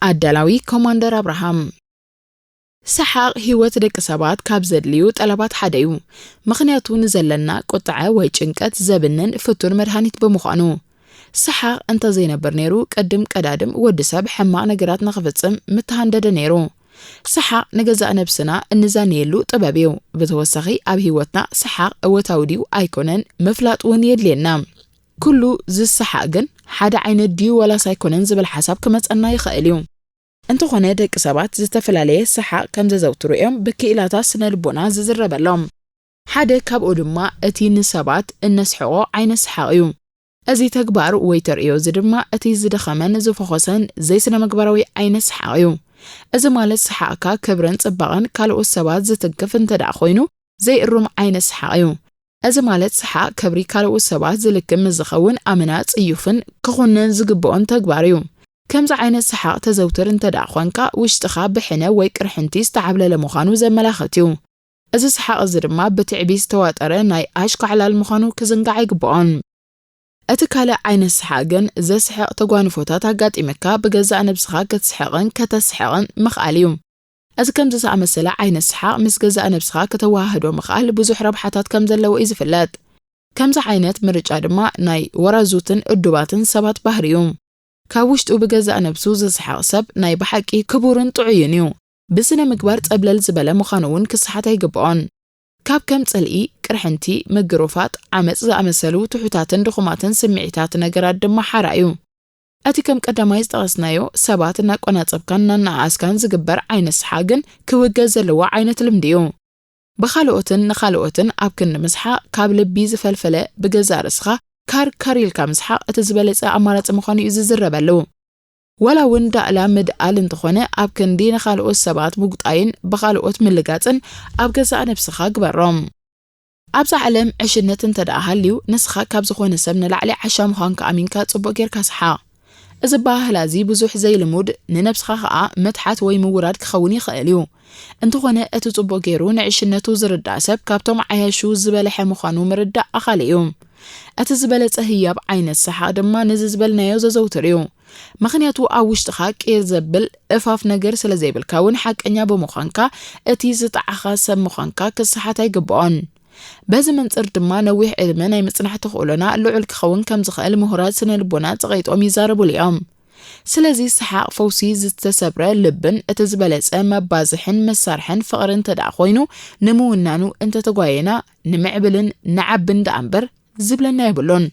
ኣዳላዊ ኮማንደር ኣብርሃም። ሰሓቕ ህይወት ደቂ ሰባት ካብ ዘድልዩ ጠለባት ሓደ እዩ። ምኽንያቱ ንዘለና ቁጥዐ ወይ ጭንቀት ዘብንን ፍቱን መድሃኒት ብምዃኑ። ሰሓቕ እንተ ዘይነብር ነይሩ፣ ቅድም ቀዳድም ወዲ ሰብ ሕማቕ ነገራት ንኽፍጽም ምተሃንደደ ነይሩ። ሰሓቕ ንገዛእ ነብስና እንዛነየሉ ጥበብ እዩ። ብተወሳኺ ኣብ ህይወትና ሰሓቕ እወታዊ ድዩ ኣይኮነን ምፍላጥ እውን የድልየና። ኩሉ ዝሰሓቕ ግን ሓደ ዓይነት ድዩ ዋላስ ኣይኮነን ዝብል ሓሳብ ክመጸና ይኽእል እዩ። እንተኾነ ደቂ ሰባት ዝተፈላለየ ሰሓቕ ከም ዘዘውትሩ እዮም ብክኢላታት ስነ ልቦና ዝዝረበሎም። ሓደ ካብኡ ድማ እቲ ንሰባት እነስሕቖ ዓይነት ሰሓቕ እዩ። እዚ ተግባር ወይ ተርእዮ እዚ ድማ እቲ ዝደኸመን ዝፈኾሰን ዘይስነ ምግባራዊ ዓይነት ሰሓቕ እዩ። እዚ ማለት ሰሓቕካ ክብርን ጽባቐን ካልኦት ሰባት ዝትንክፍ እንተ ደኣ ኮይኑ ዘይእሩም ዓይነት ሰሓቕ እዩ። እዚ ማለት ሰሓቕ ክብሪ ካልኦት ሰባት ዝልክም ምስ ዝኸውን ኣመና ጽዩፍን ክኹነን ዝግብኦን ተግባር እዩ። ከምዚ ዓይነት ሰሓቕ ተዘውትር እንተ ደኣ ኾንካ ውሽጥኻ ብሕነ ወይ ቅርሕንቲ ዝተዓብለለ ምዃኑ ዘመላኽት እዩ። እዚ ሰሓቕ እዚ ድማ ብትዕቢት ዝተዋጠረ ናይ ኣሽካዕላል ምዃኑ ክዝንጋዕ ኣይግብኦን። እቲ ካልእ ዓይነት ሰሓቕ ግን ዘስሕቕ ተጓንፎታት ኣጋጢምካ ብገዛእ ነብስኻ ክትስሕቕን ከተስሕቕን ምኽኣል እዩ። እዚ ከምዚ ዝኣመሰለ ዓይነት ሰሓቕ ምስ ገዛእ ነብስኻ ከተወሃህዶ ምኽኣል ብዙሕ ረብሓታት ከም ዘለዎ እዩ ዝፍለጥ። ከምዚ ዓይነት ምርጫ ድማ ናይ ወራዙትን እዱባትን ሰባት ባህሪ እዩ። ካብ ውሽጡ ብገዛእ ነብሱ ዝሰሓቕ ሰብ ናይ ብሓቂ ክቡርን ጥዑይን እዩ። ብስነ ምግባር ጸብለል ዝበለ ምዃኑ እውን ክሰሓት ኣይግብኦን። ካብ ከም ጽልኢ፣ ቅርሕንቲ፣ ምግሩፋጥ፣ ዓመጽ ዝኣመሰሉ ትሑታትን ድኹማትን ስምዒታት ነገራት ድማ ሓራ እዩ። እቲ ከም ቀዳማይ ዝጠቐስናዮ ሰባት እናቆናጸብካን እናነኣኣስካን ዝግበር ዓይነት ሰሓቕ ግን ክውገዝ ዘለዎ ዓይነት ልምዲ እዩ። ብኻልኦትን ንኻልኦትን ኣብ ክንዲ ምስሓቕ ካብ ልቢ ዝፈልፈለ ብገዛእ ርእስኻ ካር ካር ኢልካ ምስሓቕ እቲ ዝበለጸ ኣማራጺ ምዃኑ እዩ ዝዝረበሉ። ዋላ እውን ዳእላ ምድኣል እንተኾነ ኣብ ክንዲ ንኻልኦት ሰባት ምጉጣይን ብኻልኦት ምልጋጽን ኣብ ገዛእ ነብስኻ ግበሮ። ኣብዛ ዓለም ዕሽነት እንተ ደኣ ሃልዩ ንስኻ ካብ ዝኾነ ሰብ ንላዕሊ ዓሻ ምዃንካ ኣሚንካ ጽቡቕ ጌርካ ሰሓቕ። እዚ ኣበሃህላ እዚ ብዙሕ ዘይልሙድ ንነብስኻ ኸኣ ምትሓት ወይ ምውራድ ክኸውን ይኽእል እዩ። እንተኾነ እቲ ጽቡቕ ገይሩ ንዕሽነቱ ዝርዳእ ሰብ ካብቶም ዓያሹ ዝበለሐ ምዃኑ ምርዳእ ኣኻሊ እዩ። እቲ ዝበለጸ ህያብ ዓይነት ሰሓቕ ድማ ነዚ ዝበልናዮ ዘዘውትር እዩ። ምኽንያቱ ኣብ ውሽጥኻ ቂር ዘብል እፋፍ ነገር ስለ ዘይብልካ እውን ሓቀኛ ብምዃንካ እቲ ዝጠዓኻ ሰብ ምዃንካ ክሰሓት ኣይግብኦን። በዚ መንጽር ድማ ነዊሕ ዕድመ ናይ ምጽናሕ ተኽእሎና ልዑል ክኸውን ከም ዝኽእል ምሁራት ስነ ልቦና ጸቒጦም ይዛረቡሉ እዮም። ስለዚ ሰሓቕ ፈውሲ ዝተሰብረ ልብን እቲ ዝበለጸ መባዝሕን መሳርሕን ፍቕሪ እንተ ደኣ ኮይኑ ንምውናኑ እንተተጓየና ንምዕብልን ንዓብን ደኣ እምበር ዝብለና የብሉን።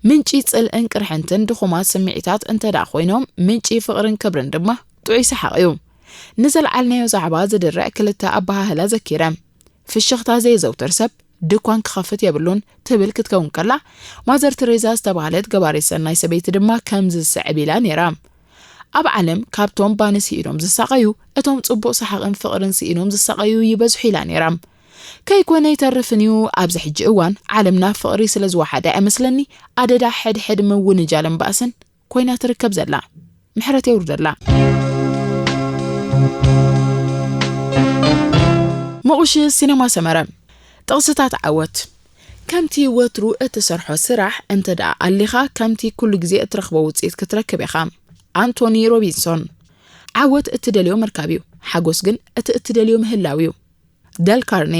ምንጪ ጽልእን ቅርሕንትን ድኹማት ስምዒታት እንተ ደኣ ኮይኖም ምንጪ ፍቕርን ክብርን ድማ ጥዑይ ሰሓቕ እዩ። ንዘልዓልናዮ ዛዕባ ዝድርዕ ክልተ ኣበሃህላ ዘኪረ። ፍሽኽታ ዘየዘውትር ሰብ ድኳን ክኸፍት የብሉን ትብል ክትከውን ከላ፣ ማዘር ትሬዛ ዝተባህለት ገባሪት ሰናይ ሰበይቲ ድማ ከምዚ ዝስዕብ ኢላ ነይራ። ኣብ ዓለም ካብቶም ባኒ ስኢኖም ዝሳቐዩ እቶም ጽቡቕ ሰሓቕን ፍቕርን ስኢኖም ዝሳቐዩ ይበዝሑ ኢላ ነይራ። ከይኮነ ኣይተርፍን እዩ ኣብዚ ሕጂ እዋን ዓለምና ፍቕሪ ስለ ዝወሓደ እመስለኒ ኣደዳ ሕድሕድ ምውንጃልን ባእስን ኮይና ትርከብ ዘላ። ምሕረት የውርደላ። ምቑሽ ሲነማ ሰመረ። ጥቕስታት ዓወት። ከምቲ ወትሩ እትሰርሖ ስራሕ እንተ ደኣ ኣሊኻ ከምቲ ኩሉ ግዜ እትረኽቦ ውጽኢት ክትረክብ ኢኻ። ኣንቶኒ ሮቢንሶን። ዓወት እትደልዮ ምርካብ እዩ፣ ሓጎስ ግን እቲ እትደልዮ ምህላው እዩ። ደል ካርኔ።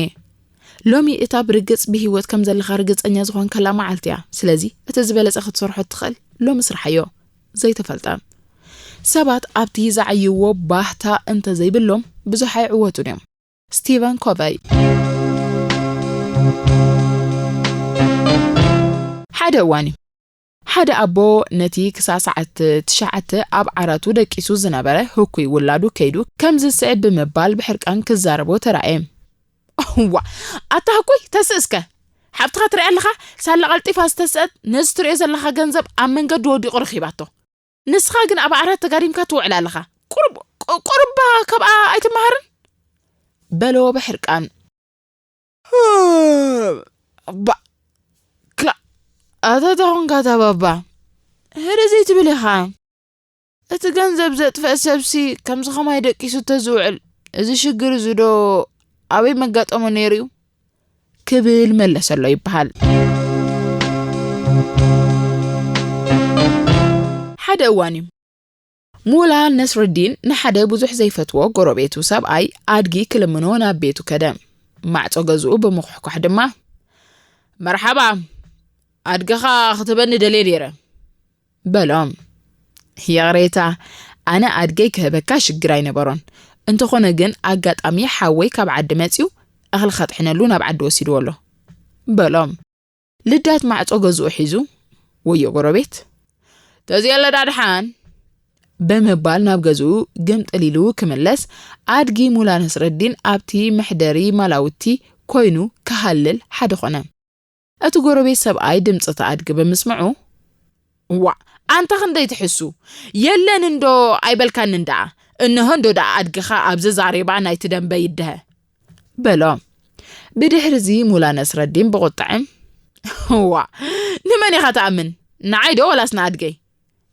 ሎሚ እታ ብርግጽ ብህይወት ከም ዘለኻ ርግጸኛ ዝኾንካላ መዓልቲ እያ። ስለዚ እቲ ዝበለጸ ክትሰርሖ እትኽእል ሎሚ ስርሓዮ። ዘይተፈልጠ። ሰባት ኣብቲ ዝዓይዎ ባህታ እንተ ዘይብሎም ብዙሕ ኣይዕወቱን እዮም። ስቲቨን ኮቨይ። ሓደ እዋን እዩ። ሓደ ኣቦ ነቲ ክሳዕ ሰዓት ትሽዓተ ኣብ ዓራቱ ደቂሱ ዝነበረ ህኩይ ውላዱ ከይዱ ከምዚ ዝስዕብ ብምባል ብሕርቃን ክዛረቦ ተራእየ። እዋ፣ ኣታ ህኩይ፣ ተስእ እስከ። ሓብትኻ ትሪኣ ኣለኻ? ሳላ ቀልጢፋ ዝተስአት ነዚ ትሪኦ ዘለኻ ገንዘብ ኣብ መንገዲ ወዲቑ ረኺባቶ። ንስኻ ግን ኣብ ዓራት ተጋዲምካ ትውዕል ኣለኻ። ቁሩብ፣ ቁ-፣ ቁሩብ እባ ካብኣ ኣይትመሃርን? በሎ ብሕርቃን። ባ፣ ክላ፣ ኣታ እንታይ ኾንካ እታ ባባ? ህርዚ ትብል ኢኻ። እቲ ገንዘብ ዘጥፍአ ሰብሲ ከምዚ ኸማይ ደቂሱ ተዝውዕል፣ እዚ ሽግር እዚ ዶ ኣበይ መጋጠሞ ነይሩ እዩ? ክብል መለሰሎ ይበሃል። ሓደ እዋን እዩ። ሙላ ነስረዲን ንሓደ ብዙሕ ዘይፈትዎ ጎረቤቱ ሰብኣይ ኣድጊ ክልምኖ ናብ ቤቱ ከደ። ማዕጾ ገዝኡ ብምኹሕኳሕ ድማ፣ "መርሓባ፣ ኣድግኻ ክትበኒ ደልየ ነይረ" በሎ። "ይቕሬታ፣ ኣነ ኣድገይ ክህበካ ሽግር ኣይነበሮን። እንተኾነ ግን ኣጋጣሚ ሓወይ ካብ ዓዲ መጺኡ እኽሊ ከጥሕነሉ ናብ ዓዲ ወሲድዎ ኣሎ" በሎ። ልዳት ማዕጾ ገዝኡ ሒዙ፣ "ወዮ ጎረቤት፣ ተዚኤለ ዳድሓን" ብምባል ናብ ገዝኡ ግምጥል ኢሉ ክምለስ፣ ኣድጊ ሙላ ነስረዲን ኣብቲ መሕደሪ ማላውቲ ኮይኑ ክሃልል ሓደ ኾነ። እቲ ጎረቤት ሰብኣይ ድምጺ እቲ ኣድጊ ብምስምዑ፣ "ዋእ፣ ኣንታ ክንደይ ትሕሱ! የለን እንዶ ኣይበልካንን ደኣ? እንሆ እንዶ ደኣ ኣድግኻ ኣብዚ ዛሬባ ናይቲ ደንበ ይድሀ" በሎ። ብድሕርዚ ሙላ ነስረዲን ብቑጥዐ፣ "ዋእ፣ ንመን ኢኻ ትኣምን? ንዓይ ዶ ወላስ ንኣድገይ?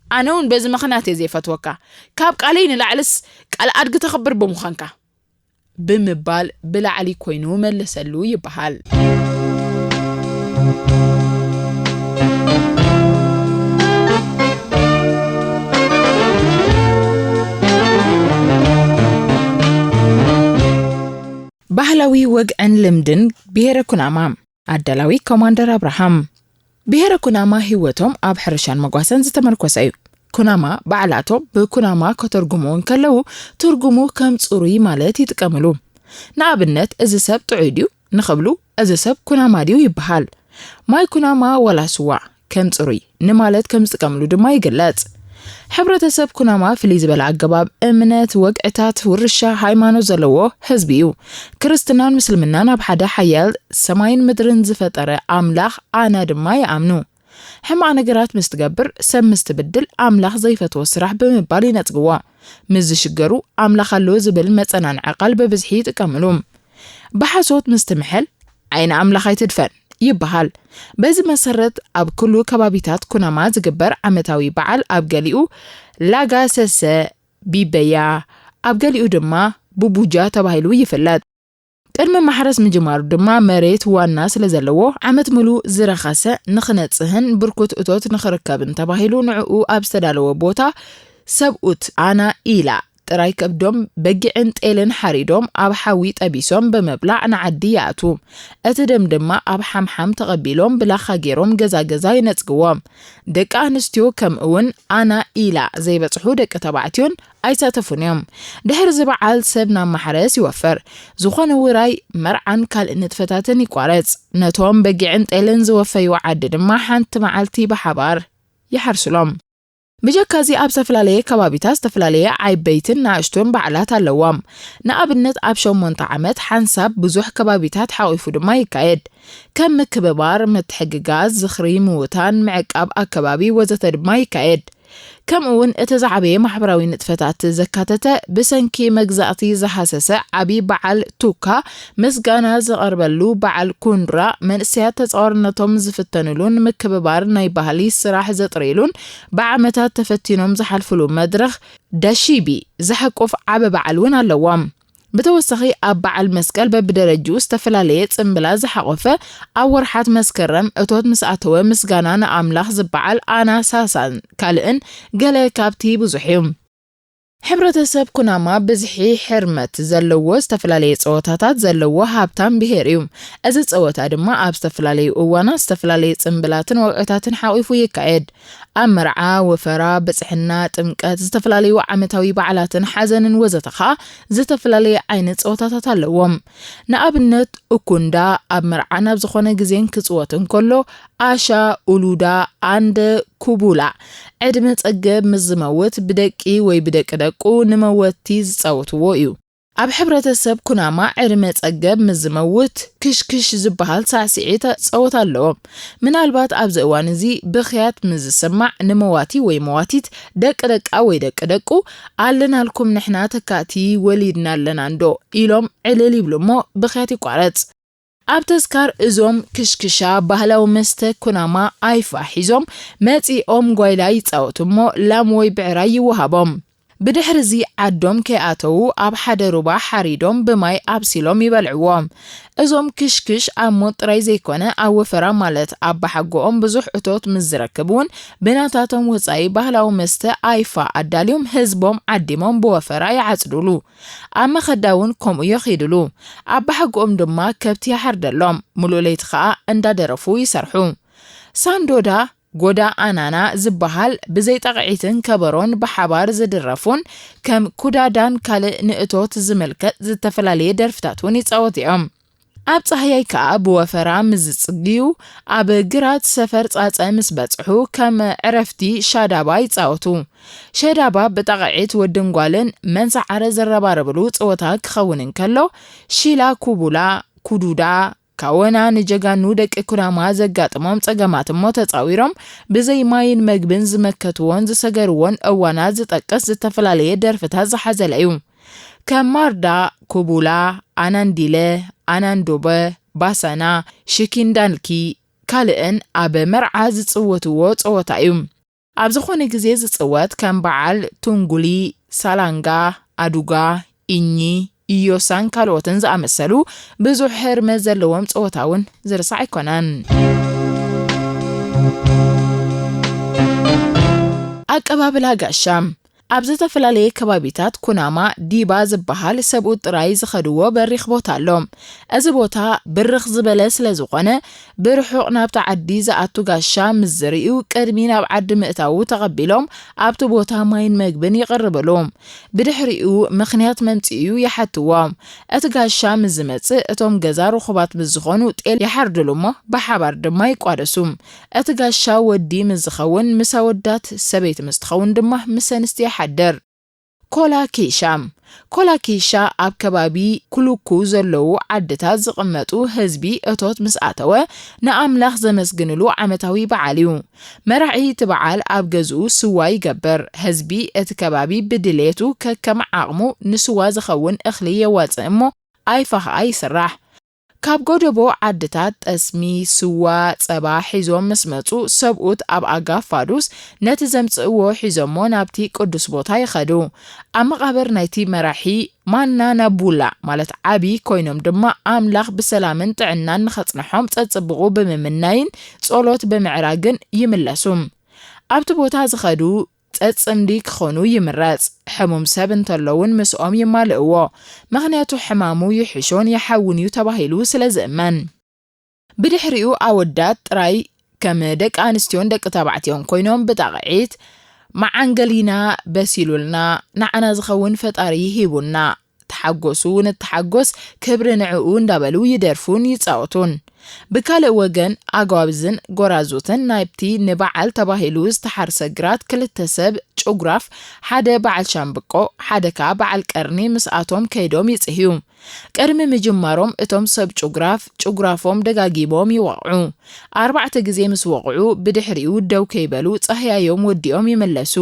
ኣነ እውን በዚ ምኽንያት እየ ዘይፈትወካ። ካብ ቃለይ ንላዕልስ ቃል ኣድጊ ተኽብር ብምዃንካ" ብምባል ብላዕሊ ኮይኑ መለሰሉ ይበሃል። ባህላዊ ወግዕን ልምድን ብሄረ ኩናማ። ኣዳላዊ ኮማንደር ኣብርሃም። ብሄረ ኩናማ ህይወቶም ኣብ ሕርሻን መጓሰን ዝተመርኮሰ እዩ። ኩናማ ባዕላቶም ብኩናማ ከተርጉምዎ እንከለዉ፣ ትርጉሙ ከም ጽሩይ ማለት ይጥቀምሉ። ንኣብነት፣ "እዚ ሰብ ጥዑይ ድዩ?" ንኽብሉ፣ "እዚ ሰብ ኩናማ ድዩ?" ይበሃል። "ማይ ኩናማ ዋላ ስዋ?" ከም ጽሩይ ንማለት ከም ዝጥቀምሉ ድማ ይግለጽ። ሕብረተሰብ ኩናማ ፍልይ ዝበለ ኣገባብ እምነት፣ ወግዕታት፣ ውርሻ፣ ሃይማኖት ዘለዎ ህዝቢ እዩ። ክርስትናን ምስልምናን ኣብ ሓደ ሓያል ሰማይን ምድርን ዝፈጠረ ኣምላኽ ኣና ድማ ይኣምኑ። ሕማቕ ነገራት ምስ ትገብር፣ ሰብ ምስ ትብድል፣ ኣምላኽ ዘይፈትዎ ስራሕ ብምባል ይነጽግዎ። ምስ ዝሽገሩ፣ ኣምላኽ ኣሎ ዝብል መጸናንዒ ቃል ብብዝሒ ይጥቀምሉ። ብሓሶት ምስ ትምሕል፣ ዓይኒ ኣምላኽ ኣይትድፈን ይበሃል። በዚ መሰረት፣ ኣብ ኩሉ ከባቢታት ኩናማ ዝግበር ዓመታዊ በዓል፣ ኣብ ገሊኡ ላጋ ሰሰ ቢበያ፣ ኣብ ገሊኡ ድማ ቡቡጃ ተባሂሉ ይፍለጥ። ቅድሚ ማሕረስ ምጅማሩ ድማ መሬት ዋና ስለ ዘለዎ፣ ዓመት ምሉእ ዝረኸሰ ንኽነጽህን ብርኩት እቶት ንኽርከብን ተባሂሉ ንዕኡ ኣብ ዝተዳለወ ቦታ ሰብኡት ኣና ኢላ ጥራይ ከብዶም በጊዕን ጤልን ሓሪዶም ኣብ ሓዊ ጠቢሶም ብምብላዕ ንዓዲ ይኣትዉ። እቲ ደም ድማ ኣብ ሓምሓም ተቐቢሎም ብላኻ ገይሮም ገዛ ገዛ ይነጽግዎም። ደቂ ኣንስትዮ ከምኡ እውን ኣና ኢላ ዘይበጽሑ ደቂ ተባዕትዮን ኣይሳተፉን እዮም። ድሕሪ እዚ በዓል ሰብ ናብ ማሕረስ ይወፍር። ዝኾነ ውራይ፣ መርዓን ካልእ ንጥፈታትን ይቋረጽ። ነቶም በጊዕን ጤልን ዝወፈይዎ ዓዲ ድማ ሓንቲ መዓልቲ ብሓባር ይሓርስሎም። ብጀካ እዚ ኣብ ዝተፈላለየ ከባቢታት ዝተፈላለየ ዓበይትን ንኣሽቱን በዓላት ኣለዎም። ንኣብነት ኣብ ሸሞንተ ዓመት ሓንሳብ ብዙሕ ከባቢታት ሓቒፉ ድማ ይካየድ። ከም ምክብባር፣ ምትሕግጋዝ፣ ዝኽሪ ምዉታን፣ ምዕቃብ ኣከባቢ ወዘተ ድማ ይካየድ። ከምኡ እውን እቲ ዝዓበየ ማሕበራዊ ንጥፈታት ዘካተተ ብሰንኪ መግዛእቲ ዝሃሰሰ ዓቢ በዓል ቱካ ምስጋና ዝቐርበሉ በዓል ኩንድራ መንእሰያት ተጻዋርነቶም ዝፍተንሉን ምክብባር ናይ ባህሊ ስራሕ ዘጥርይሉን ብዓመታት ተፈቲኖም ዝሓልፍሉ መድረኽ ደሺቢ ዝሕቁፍ ዓቢ በዓል እውን ኣለዎም። ብተወሳኺ ኣብ በዓል መስቀል በብደረጅኡ ዝተፈላለየ ጽምብላት ዝሓቖፈ ኣብ ወርሓት መስከረም እቶት ምስ ኣተወ ምስጋና ንኣምላኽ ዝበዓል ኣና ሳሳን ካልእን ገለ ካብቲ ብዙሕ እዩ። ሕብረተሰብ ኩናማ ብዝሒ ሕርመት ዘለዎ ዝተፈላለየ ጸወታታት ዘለዎ ሃብታም ብሄር እዩ። እዚ ጸወታ ድማ ኣብ ዝተፈላለዩ እዋናት ዝተፈላለየ ጽምብላትን ወግዕታትን ሓቒፉ ይካየድ። ኣብ መርዓ፣ ወፈራ፣ ብጽሕና፣ ጥምቀት፣ ዝተፈላለዩ ዓመታዊ በዓላትን ሓዘንን ወዘተ ኸኣ ዝተፈላለየ ዓይነት ጸወታታት ኣለዎም። ንኣብነት፣ እኩንዳ ኣብ መርዓ ናብ ዝኾነ ግዜን ክጽወት እንከሎ፣ ኣሻ፣ ኡሉዳ፣ ኣንደ፣ ኩቡላ፣ ዕድመ ጸገብ ምስ ዝመውት ብደቂ ወይ ብደቂ ደቁ ንመወቲ ዝጻወትዎ እዩ። ኣብ ሕብረተሰብ ኩናማ ዕድመ ጸገብ ምስ ዝመውት ክሽክሽ ዝበሃል ሳዕስዒት ጸወታ ኣለዎም። ምናልባት ኣብዚ እዋን እዚ ብኽያት ምስ ዝስማዕ ንመዋቲ ወይ መዋቲት ደቂ ደቃ ወይ ደቂ ደቁ ኣለናልኩም ንሕና ተካእቲ ወሊድና ኣለና እንዶ ኢሎም ዕልል ይብሉ እሞ ብኽያት ይቋረጽ። ኣብ ተስካር እዞም ክሽክሻ ባህላዊ መስተ ኩናማ ኣይፋ ሒዞም መጺኦም ጓይላ ይጻወቱ እሞ ላም ወይ ብዕራይ ይወሃቦም። ብድሕርዚ ዓዶም ከይኣተዉ ኣብ ሓደ ሩባ ሓሪዶም ብማይ ኣብሲሎም ይበልዕዎ። እዞም ክሽክሽ ኣብ ሞት ጥራይ ዘይኮነ ኣብ ወፈራ ማለት ኣብ ባሓጎኦም ብዙሕ እቶት ምስ ዝረክብ እውን ብናታቶም ወጻኢ ባህላዊ መስተ ኣይፋ ኣዳልዮም ህዝቦም ዓዲሞም ብወፈራ ይዓጽዱሉ። ኣብ መኸዳ እውን ከምኡ የኺድሉ። ኣብ ባሓጎኦም ድማ ከብቲ ይሓርደሎም፣ ሙሉእ ለይቲ ኸኣ እንዳደረፉ ይሰርሑ። ሳንዶዳ ጎዳ ኣናና ዝበሃል ብዘይ ጣቕዒትን ከበሮን ብሓባር ዝድረፉን ከም ኩዳዳን ካልእ ንእቶት ዝምልከት ዝተፈላለየ ደርፍታት እውን ይጻወቱ እዮም። ኣብ ጻህያይ ከኣ ብወፈራ ምስ ዝጽግዩ ኣብ ግራት ሰፈር ጻጸ ምስ በጽሑ ከም ዕረፍቲ ሻዳባ ይጻወቱ። ሸዳባ ብጣቕዒት ወድን ጓልን መንሰዓረ ዝረባረብሉ ጸወታ ክኸውን እንከሎ፣ ሺላ ኩቡላ፣ ኩዱዳ፣ ካወና ንጀጋኑ ደቂ ኩናማ ዘጋጥሞም ጸገማት እሞ ተጻዊሮም ብዘይ ማይን መግብን ዝመከትዎን ዝሰገርዎን እዋናት ዝጠቅስ ዝተፈላለየ ደርፍታት ዝሓዘለ እዩ። ከም ማርዳ፣ ኩቡላ፣ ኣናንዲለ፣ ኣናንዶበ፣ ባሰና፣ ሽኪንዳልኪ ካልእን ኣብ መርዓ ዝጽወትዎ ጸወታ እዩ። ኣብ ዝኾነ ግዜ ዝጽወት ከም በዓል ቱንጉሊ፣ ሳላንጋ፣ ኣዱጋ፣ ኢኚ፣ ኢዮሳን ካልኦትን ዝኣመሰሉ ብዙሕ ህርመት ዘለዎም ጸወታ እውን ዝርሳዕ ኣይኮነን። ኣቀባብላ ጋሻ። ኣብ ዝተፈላለየ ከባቢታት ኩናማ ዲባ ዝበሃል ሰብኡት ጥራይ ዝኸድዎ በሪኽ ቦታ ኣሎ። እዚ ቦታ ብርኽ ዝበለ ስለ ዝኾነ፣ ብርሑቕ ናብቲ ዓዲ ዝኣቱ ጋሻ ምስ ዝርእዩ፣ ቅድሚ ናብ ዓዲ ምእታዉ ተቐቢሎም ኣብቲ ቦታ ማይን መግብን ይቕርብሉ። ብድሕሪኡ ምኽንያት መምጽኢኡ ይሓትዎ። እቲ ጋሻ ምስ ዝመጽእ፣ እቶም ገዛ ርኹባት ምስ ዝኾኑ ጤል ይሓርድሉ እሞ ብሓባር ድማ ይቋደሱ። እቲ ጋሻ ወዲ ምስ ዝኸውን ምስ ኣወዳት፣ ሰበይቲ ምስ ትኸውን ድማ ምስ ኣንስቲ ይሓድር። ኮላ ኪሻ። ኮላ ኪሻ ኣብ ከባቢ ኩሉኩ ዘለዉ ዓድታት ዝቕመጡ ህዝቢ እቶት ምስ ኣተወ ንኣምላኽ ዘመስግንሉ ዓመታዊ በዓል እዩ። መራሒ እቲ በዓል ኣብ ገዝኡ ስዋ ይገብር። ህዝቢ እቲ ከባቢ ብድሌቱ ከከም ዓቕሙ ንስዋ ዝኸውን እኽሊ የዋጽእ እሞ ኣይፋ ኸኣ ይስራሕ። ካብ ጎደቦ ዓድታት ጠስሚ፣ ስዋ፣ ጸባ ሒዞም ምስ መጹ፣ ሰብኡት ኣብ ኣጋ ፋዱስ ነቲ ዘምጽእዎ ሒዞሞ ናብቲ ቅዱስ ቦታ ይኸዱ። ኣብ መቓብር ናይቲ መራሒ ማና ናቡላ ማለት ዓቢ ኮይኖም ድማ ኣምላኽ ብሰላምን ጥዕናን ንኸጽንሖም ጸጽብቑ ብምምናይን ጸሎት ብምዕራግን ይምለሱ። ኣብቲ ቦታ ዝኸዱ ጸጽምዲ ክኾኑ ይምረጽ። ሕሙም ሰብ እንተሎ እውን ምስኦም ይማልእዎ። ምኽንያቱ ሕማሙ ይሕሾን ይሓውን እዩ ተባሂሉ ስለ ዝእመን። ብድሕሪኡ ኣወዳት ጥራይ ከም ደቂ ኣንስትዮን ደቂ ተባዕትዮን ኮይኖም ብጣቕዒት፣ "መዓንገሊና በሲሉልና፣ ንዓና ዝኸውን ፈጣሪ ሂቡና፣ ተሓጎሱ ንተሓጎስ፣ ክብሪ ንዕኡ" እንዳበሉ ይደርፉን ይጻወቱን። ብካልእ ወገን ኣጓብዝን ጎራዙትን ናብቲ ንበዓል ተባሂሉ ዝተሓርሰ ግራት ክልተ ሰብ ጭጉራፍ፣ ሓደ በዓል ሻምብቆ፣ ሓደ ከኣ በዓል ቀርኒ ምስኣቶም ከይዶም ይጽህዩ። ቅድሚ ምጅማሮም እቶም ሰብ ጭጉራፍ ጭጉራፎም ደጋጊሞም ይወቕዑ። ኣርባዕተ ግዜ ምስ ወቕዑ ብድሕሪኡ ደው ከይበሉ ጻህያዮም ወዲኦም ይምለሱ።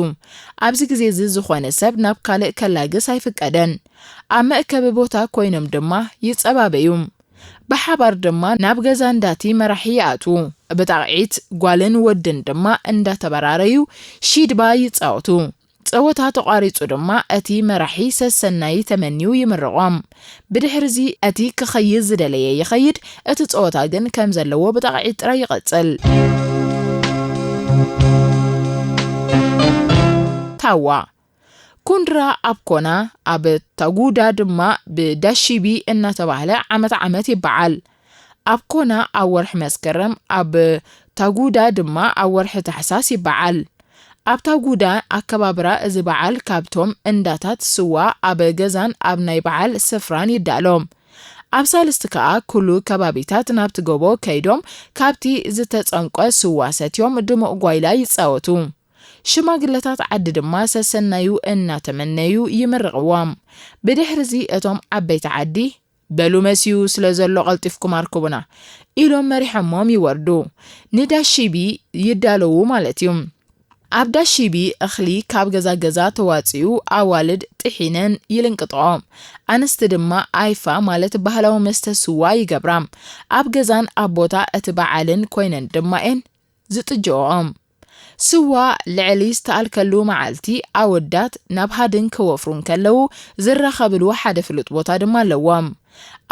ኣብዚ ግዜ እዚ ዝኾነ ሰብ ናብ ካልእ ከላግስ ኣይፍቀደን። ኣብ መእከቢ ቦታ ኮይኖም ድማ ይጸባበዩ። ብሓባር ድማ ናብ ገዛ እንዳቲ መራሒ ይኣትዉ። ብጣቕዒት ጓልን ወድን ድማ እንዳተበራረዩ ሺድባ ይጻወቱ። ጸወታ ተቋሪጹ ድማ እቲ መራሒ ሰሰናይ ተመንዩ ይምርቖም። ብድሕርዚ እቲ ክኸይድ ዝደለየ ይኸይድ፣ እቲ ጸወታ ግን ከም ዘለዎ ብጣቕዒት ጥራይ ይቐጽል። ታዋ። ኩንድራ ኣብ ኮና፣ ኣብ ታጉዳ ድማ ብዳሺቢ እናተባህለ ዓመት ዓመት ይበዓል። ኣብ ኮና ኣብ ወርሒ መስከረም፣ ኣብ ታጉዳ ድማ ኣብ ወርሒ ታሕሳስ ይበዓል። ኣብ ታጉዳ ኣከባብራ እዚ በዓል ካብቶም እንዳታት ስዋ ኣብ ገዛን ኣብ ናይ በዓል ስፍራን ይዳሎ። ኣብ ሳልስቲ ከኣ ኩሉ ከባቢታት ናብቲ ጎቦ ከይዶም ካብቲ ዝተጸምቆ ስዋ ሰትዮም ድሙቕ ጓይላ ይጻወቱ። ሽማግለታት ዓዲ ድማ ሰሰናዩ እናተመነዩ ይምርቕዎም። ብድሕርዚ እቶም ዓበይቲ ዓዲ፣ "በሉ መስዩ ስለ ዘሎ ቀልጢፍኩም ኣርክቡና" ኢሎም መሪሖሞም ይወርዱ። ንዳሺቢ ይዳለዉ ማለት እዩ። ኣብ ዳሺቢ እኽሊ ካብ ገዛ ገዛ ተዋጺኡ ኣዋልድ ጥሒነን ይልንቅጥኦ። ኣንስቲ ድማ ኣይፋ ማለት ባህላዊ መስተ ስዋ ይገብራ። ኣብ ገዛን ኣብ ቦታ እቲ በዓልን ኮይነን ድማ እየን ዝጥጅኦኦም። ስዋ ልዕሊ ዝተኣልከሉ መዓልቲ ኣወዳት ናብ ሃድን ክወፍሩ እንከለዉ ዝራኸብሉ ሓደ ፍሉጥ ቦታ ድማ ኣለዎም።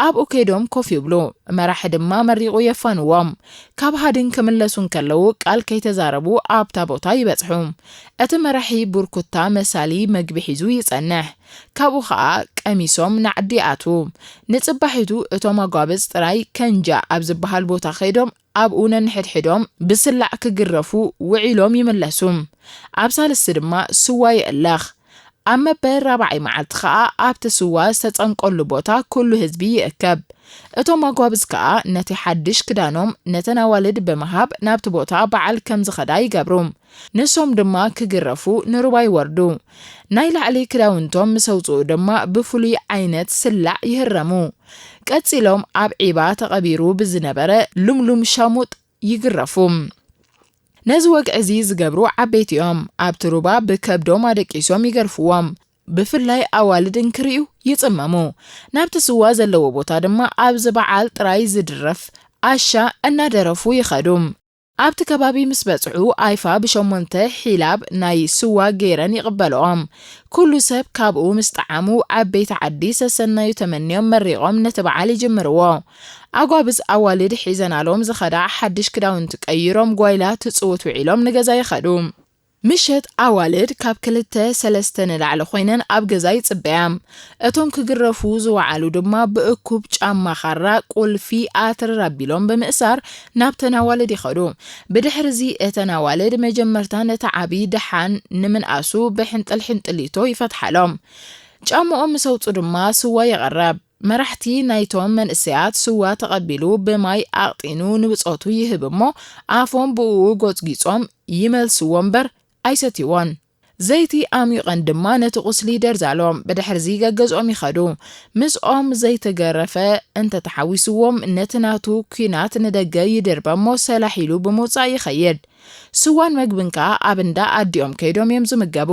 ኣብኡ ከይዶም ኮፍ ይብሉ። መራሒ ድማ መሪቑ የፋንዎም። ካብ ሃድን ክምለሱ እንከለዉ ቃል ከይተዛረቡ ኣብታ ቦታ ይበጽሑ። እቲ መራሒ ቡርኩታ መሳሊ መግቢ ሒዙ ይጸንሕ። ካብኡ ኸኣ ቀሚሶም ናዕዲ ይኣትዉ። ንጽባሒቱ እቶም ኣጓብዝ ጥራይ ከንጃ ኣብ ዝበሃል ቦታ ከይዶም ኣብኡ ነንሕድሕዶም ብስላዕ ክግረፉ ውዒሎም ይምለሱ። ኣብ ሳልስቲ ድማ ስዋ ይእለኽ። ኣብ መበል ራብዓይ መዓልቲ ኸኣ ኣብቲ ስዋ ዝተጸምቀሉ ቦታ ኩሉ ህዝቢ ይእከብ። እቶም ኣጓብዝ ከኣ ነቲ ሓድሽ ክዳኖም ነተን ኣዋልድ ብምሃብ ናብቲ ቦታ በዓል ከም ዝኸዳ ይገብሩ። ንሶም ድማ ክግረፉ ንሩባ ይወርዱ። ናይ ላዕሊ ክዳውንቶም ምስ ኣውጽኡ ድማ ብፍሉይ ዓይነት ስላዕ ይህረሙ። ቀጺሎም ኣብ ዒባ ተቐቢሩ ብዝነበረ ልምሉም ሻሙጥ ይግረፉ። ነዚ ወግዒ እዚ ዝገብሩ ዓበይቲ እዮም። ኣብቲ ሩባ ብከብዶም ኣደቂሶም ይገርፍዎም። ብፍላይ ኣዋልድ እንክርእዩ ይጽመሙ። ናብቲ ስዋ ዘለዎ ቦታ ድማ ኣብዚ በዓል ጥራይ ዝድረፍ ኣሻ እናደረፉ ይኸዱ። ኣብቲ ከባቢ ምስ በጽሑ ኣይፋ ብሸሞንተ ሒላብ ናይ ስዋ ገይረን ይቕበልኦም። ኩሉ ሰብ ካብኡ ምስ ጠዓሙ ዓበይቲ ዓዲ ሰሰናዩ ተመንዮም መሪቖም ነቲ በዓል ይጅምርዎ። ኣጓብዝ ኣዋልድ ሒዘናሎም ዝኸዳ ሓድሽ ክዳውንቲ ቀይሮም ጓይላ ትጽውት ውዒሎም ንገዛ ይኸዱ። ምሸት ኣዋልድ ካብ ክልተ ሰለስተ ንላዕሊ ኮይነን ኣብ ገዛ ይጽበያ። እቶም ክግረፉ ዝወዓሉ ድማ ብእኩብ ጫማ ካራ፣ ቁልፊ፣ ኣትርር ኣቢሎም ብምእሳር ናብተን ኣዋልድ ይኸዱ። ብድሕርዚ እተን ኣዋልድ መጀመርታ ነቲ ዓቢ ደሓን ንምንኣሱ ብሕንጥል ሕንጥሊቶ ይፈትሓሎም። ጫምኦም ምስ ኣውጹ ድማ ስዋ ይቐረብ። መራሕቲ ናይቶም መንእሰያት ስዋ ተቐቢሉ ብማይ ኣቕጢኑ ንብጾቱ ይህብ እሞ ኣፎም ብእኡ ጎጽጊጾም ይመልስዎ እምበር ኣይሰትይዎን። ዘይቲ ኣሚቐን ድማ ነቲ ቁስሊ ይደርዛሎም። ብድሕርዚ ገገዝኦም ይኸዱ። ምስኦም ዘይተገረፈ እንተተሓዊስዎም ነቲ ናቱ ኲናት ንደገ ይድርበ እሞ ሰላሕ ኢሉ ብምውጻእ ይኸይድ። ስዋን መግብን ከኣ ኣብ እንዳ ኣዲኦም ከይዶም እዮም ዝምገቡ።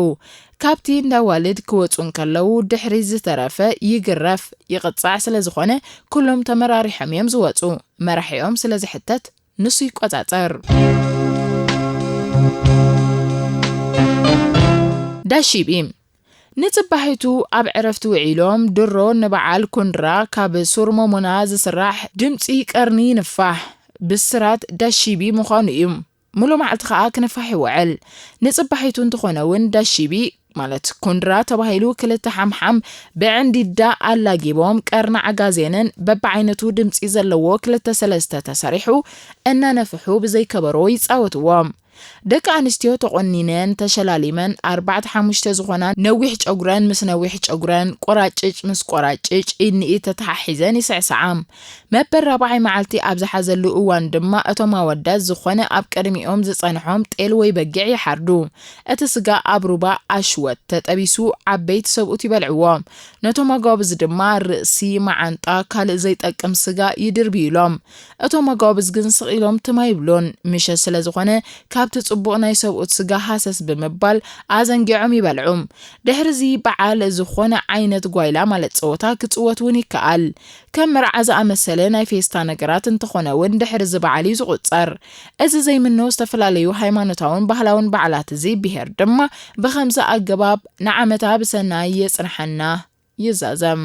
ካብቲ እንዳ ዋልድ ክወጹ እንከለዉ ድሕሪ ዝተረፈ ይግረፍ፣ ይቕጻዕ ስለ ዝኾነ ኩሎም ተመራሪሖም እዮም ዝወጹ። መራሒኦም ስለ ዝሕተት ንሱ ይቆጻጸር። ዳሺቢ ንጽባሒቱ ኣብ ዕረፍቲ ውዒሎም ድሮ ንበዓል ኩንድራ ካብ ሱር ሞሞና ዝስራሕ ድምጺ ቀርኒ ይንፋሕ። ብስራት ዳሺቢ ምዃኑ እዩ። ሙሉ መዓልቲ ኸኣ ክንፋሕ ይውዕል። ንጽባሒቱ እንተኾነ እውን ዳሺቢ ማለት ኩንድራ ተባሂሉ ክልተ ሓምሓም ብዕንዲዳ ኣላጊቦም ቀርኒ ዓጋዜንን በብዓይነቱ ድምጺ ዘለዎ ክልተ ሰለስተ ተሰሪሑ እናነፍሑ ብዘይከበሮ ይጻወትዎ። ደቂ ኣንስትዮ ተቖኒነን ተሸላሊመን ኣርባዕተ ሓሙሽተ ዝኾና ነዊሕ ጨጉረን ምስ ነዊሕ ጨጉረን ቆራጭጭ ምስ ቆራጭጭ ኢድ ንኢድ ተተሓሒዘን ይስዕስዓ። መበል ራብዓይ መዓልቲ ኣብ ዝሓዘሉ እዋን ድማ እቶም ኣወዳት ዝኾነ ኣብ ቅድሚኦም ዝጸንሖም ጤል ወይ በጊዕ ይሓርዱ። እቲ ስጋ ኣብ ሩባ ኣሽወት ተጠቢሱ ዓበይቲ ሰብኡት ይበልዕዎ። ነቶም ኣጓብዝ ድማ ርእሲ፣ መዓንጣ፣ ካልእ ዘይጠቅም ስጋ ይድርብዩሎም። እቶም ኣጓብዝ ግን ስቕ ኢሎም ትም ኣይብሉን። ምሸት ስለ ዝኾነ ካብቲ ጽቡቕ ናይ ሰብኡት ስጋ ሃሰስ ብምባል ኣዘንጊዖም ይበልዑ። ድሕርዚ በዓል ዝኾነ ዓይነት ጓይላ ማለት ጸወታ ክጽወት እውን ይከኣል። ከም መርዓ ዝኣመሰለ ናይ ፌስታ ነገራት እንተኾነ እውን ድሕሪ እዚ በዓል እዩ ዝቑጸር። እዚ ዘይምኖ ዝተፈላለዩ ሃይማኖታውን ባህላውን በዓላት እዚ ብሄር ድማ ብኸምዚ ኣገባብ ንዓመታ ብሰናይ የጽንሐና ይዛዘም።